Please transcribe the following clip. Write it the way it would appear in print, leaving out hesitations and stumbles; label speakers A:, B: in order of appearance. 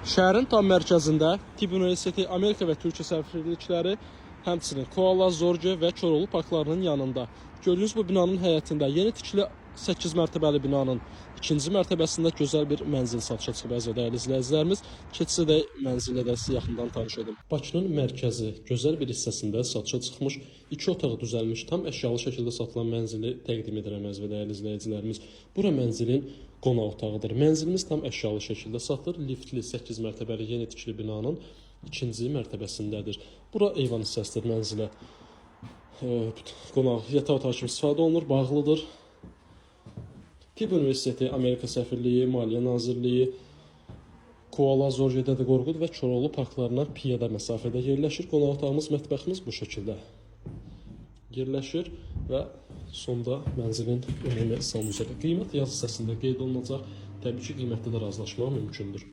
A: Şəhərin tam mərkəzində Tibb Universiteti, Amerika və Türkiyə səfirlikləri, həmçinin Koala, Zorge və Koroğlu parklarının yanında. Gördüyünüz bu binanın həyətində yeni tikili 8 mərtəbəli binanın ikinci mərtəbəsində gözəl bir mənzil satışa çıxıb, əziz və dəyərli izləyicilərimiz. Keçsə də mənzillə də sizi yaxından tanış edim. Bakının mərkəzi gözəl bir hissəsində satışa çıxmış, iki otağı düzəlmiş, tam əşyalı şəkildə satılan mənzili təqdim edirəm, əziz və dəyərli izləyicilərimiz. Bura mənzilin qonaq otağıdır. Mənzilimiz tam əşyalı şəkildə satılır. Liftli 8 mərtəbəli yeni tikili binanın ikinci mərtəbəsindədir. Bura eyvan hissəsidir mənzilə. Qonaq yataq otağı kimi istifadə olunur, bağlıdır. Tibb Universiteti, Amerika Səfirliyi, Maliyyə Nazirliyi, Koala, Zorge, Dədə Qorqud və Koroğlu parklarına piyada məsafədə yerləşir. Qonaq otağımız, mətbəximiz bu şəkildə yerləşir və sonda mənzilin ümumi sanuzeli. Qiymət yazı hissəsində qeyd olunacaq. Təbii ki, qiymətdə də razılaşmaq mümkündür.